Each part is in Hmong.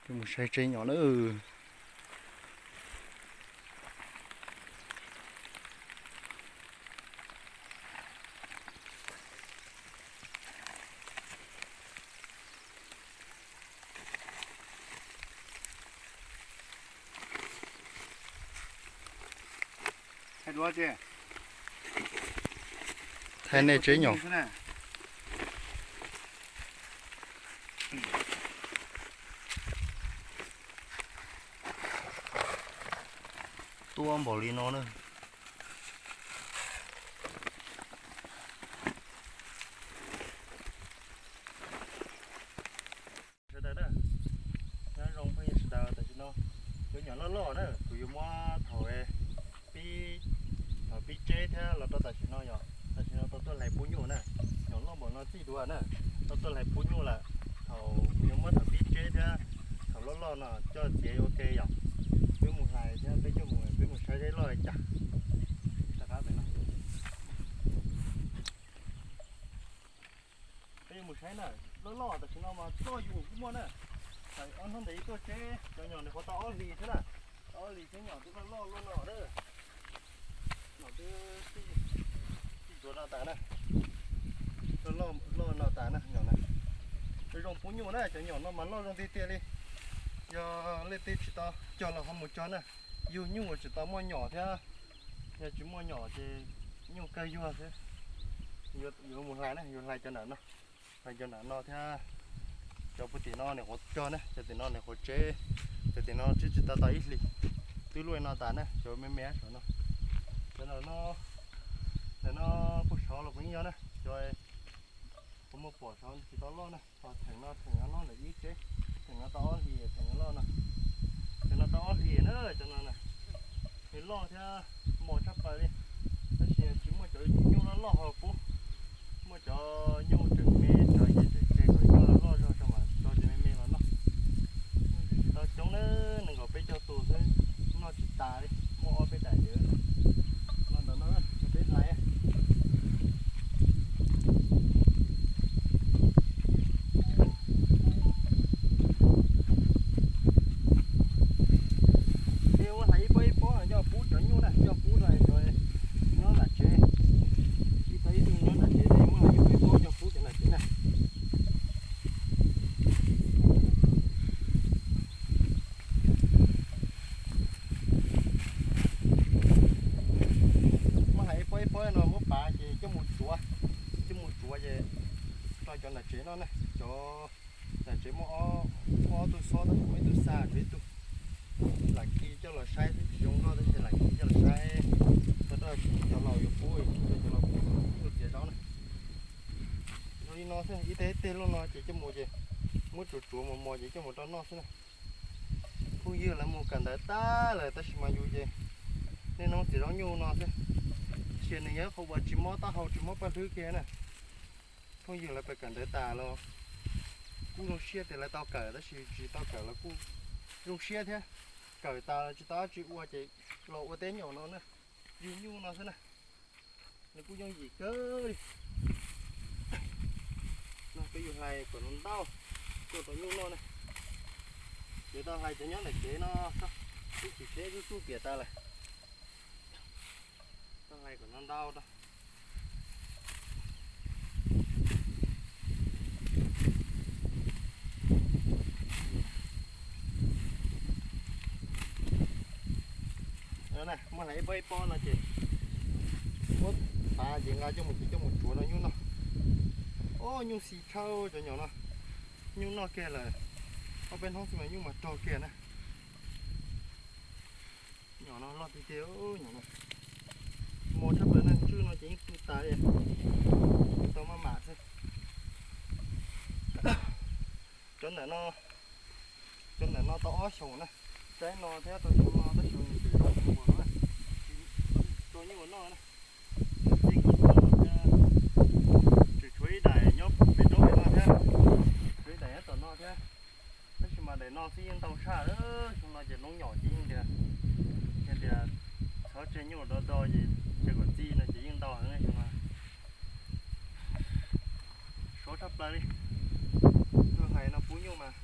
Mus saib tsev nyom na. Thaij nej tsev nyom. Tuaj npaum li no na. Sawv daws na, nyob zoo phooj ywg sawv daws, tam sim no cov nyom loj loj na, kuv yuav muab thaum pib, thaum pib tseb thiab los rau tam sim no yom, tam sim no tau tuaj hlais pub nyuj na, nyom loj npaum no txij dua na, tau tuaj hlais pub nyuj lawm, thaum kuv yuav muab thaum pib tseb thiab thaum loj loj no coj txiav ua ke yom, peb mus hlais thiab peb coj mus, peb mus saib seb loj li cas. Peb yuav mus saib na, loj loj tam sim no mas txoj yus kuj muaj na. Ob hnub ntawd tuaj tseb cov nyom nws qhuav tau ob hlis xwb na, tau ob hlis xwb nyom twb loj loj luaj no na. Nyom twb txij dua no tas na, loj no tas na nyom na. Zoo pub nyuj na, cov nyom no mas loj zoo tiag tiag li. Yog leej twg tsis tau cog los ho mus cog na, yug nyuj tsis tau muaj nyom thiab, yog tsis muaj nyom ces nyuj kawg yuag xwb. Yuav mus hlais na, yuav hlais cov nram no, hlais cov nram no thiab. Cov puag tim no nws qhuav cog na, cov tim no nws qhuav tseb, cov tim no tseb tsis tau tau ib hlis, twb luaj no tas na, cov me me saum no. Cov nram no, nram no puag saud los puas yeej yog na, cov kuv muaj pom saud tsis tau loj na, ho theem no theem no nyob ntawm ib tseb, theem no tau ob hlis, theem no loj no, theem no tau ob hlis na, cov no na, nws loj thiab mos tshaj plaws li. Tab sis tsis muaj cov nyuj loj loj ho pub, muaj cov nyuj tseem me, cov ces tseem tseg kom nyuj loj loj zog tso mam tso cov me me los noj. Tsis tau coob na, nees nkaum peb caug tus xwb, noj tsis tas li, muaj ob peb daim lawm. Los ntawm no peb hlais. Peb muab hlais ib pob ib pob coj pub cov nyuj na, coj pub rau cov nyob nram tsev. Ib tug ib tug nyob nram tsev, peb muab hlais ib pob ib pob coj pub cov nram tsev na. Muab hlais ib pob ib pob no muab pav ces coj mus tsuav, coj mus tsuav ces rau cov nram tsev noj na. Cov nram tsev muaj ob tug xob tab sis muaj ib tug xa, tshuav ib tug. Lam khi coj los saib xwb, tsis zoo noj tab sis lam khi coj los saib, rau cov laus yuav pub, rau cov laus pub ib tug txiav zaub na. Zoo li no xwb, ib teg ib teg luaj no ces coj mus ces muab tsuav tsuav mos mos ces coj mus rau noj xwb na. Phooj ywg lawv mus kawm ntawv tag lawm tab sis mas yus ces niaj hnub txiav zaub nyuj no xwb. Tab sis nws yog ib qho uas tsis mob taub hau tsis mob paj hlwb kiag na. Phooj ywg lawv pem kawm ntawv tas los kuj zoo siab tias lawv tau kawm tab sis tsis tau kawm los kuj zoo siab thiab. Kawm tas los tsis tau dab tsi ua ces los ua tej nyom no na, yug nyuj no xwb na. Nws kuj yooj yim kawg li. No peb yuav hlais kom no ntau, coj tau nyuj noj na. Yuav tau hlais cov nyob ntawm kev no, ib chim seb zuj zuj piam tas lawm. Tau hlais kom no ntau rau. Muab hlais ib pob ib pob no ces muab pav ces nqa coj mus ces coj mus tsuav rau nyuj noj. Ob, nyuj xis tshaj cov nyom no. Nyuj noj kiag lawm ob peb hnub xwb mas nyuj mas rog kiag na. Nyom no loj tiag tiag, nyom no mos tshaj plaws na, ntswj no ces yeej tu tas li, tau maj mam xwb. Cov ntawm no, cov ntawm no tau ob xyoos na, tsaib no thiab tau xyoo no tab sis nws tseem zoo heev npaum no na, tsis tau nyuj ua noj na. Txij nkaus no thiab, tseem tshuav ib daim nyob pem roob pem no thiab, tshuav ib daim nyob tom no thiab. Tab sis mas daim no xwb yeej ntau tshaj, xyoo no ces noob nyom ces yeej tias, yog tias txhob tseg nyuj do do ces tseg kom txi no ces yeej ntau heev xyoo no. Sov tshaj plaws li. Tuaj hlais no pub nyuj mas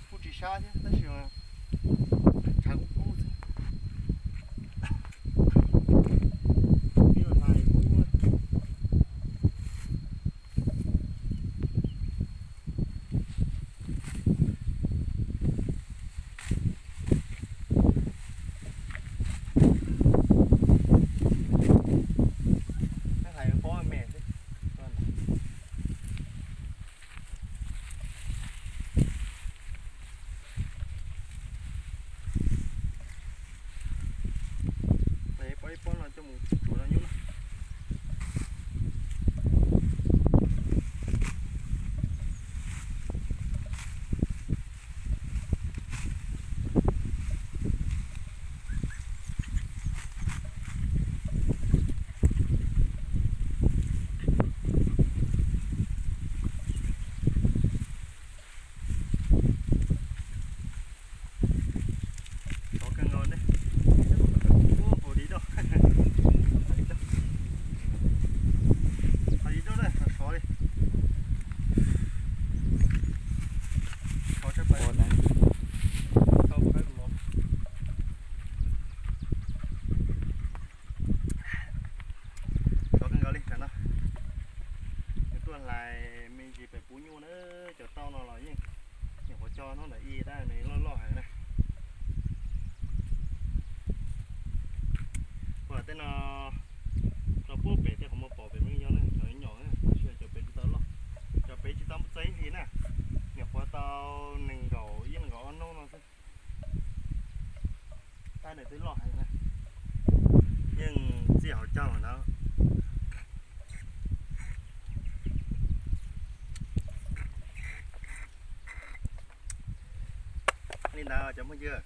kuj tsis Sab thiab tab sis mas tshav kub kub xwb. Pib hlais kub. Hlais pob me xwb. Pob ib pob no coj mus tsuav no nyub na. Sov kawg nkaus ne. Ua haus di doj. Haus di doj na, sov sov li. Sov tshaj plaws. Tau qaib los. Sov kawg nkaus li tam no. Nws tuaj hlais me ntsis pem puv nyuj na, cov tauj no los yeej nyuam qhuav cog hnub ntawd ib tab nws loj loj heev na. Ua tej no rau puag pem tej qhov muag pom pem me nyuam na, cov nyom na, tab sis cov pem tsis tau loj, cov pem tsis tau txog ib hlis na, nyuam qhuav tau nees nkaum ib nees nkaum ob hnub no xwb. Tab nws twb loj heev na, yeej txij hauv caug na. Li ntawd cov phooj ywg,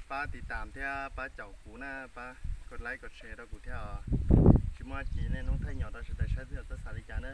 pab tiv tam thiab pab caum kuv na, pab kos like kos share rau kuv thiab os. Tsis muaj dab tsi, niaj hnub thaij nyom rau sawv daws saib xwb os, txhob xav li cas na.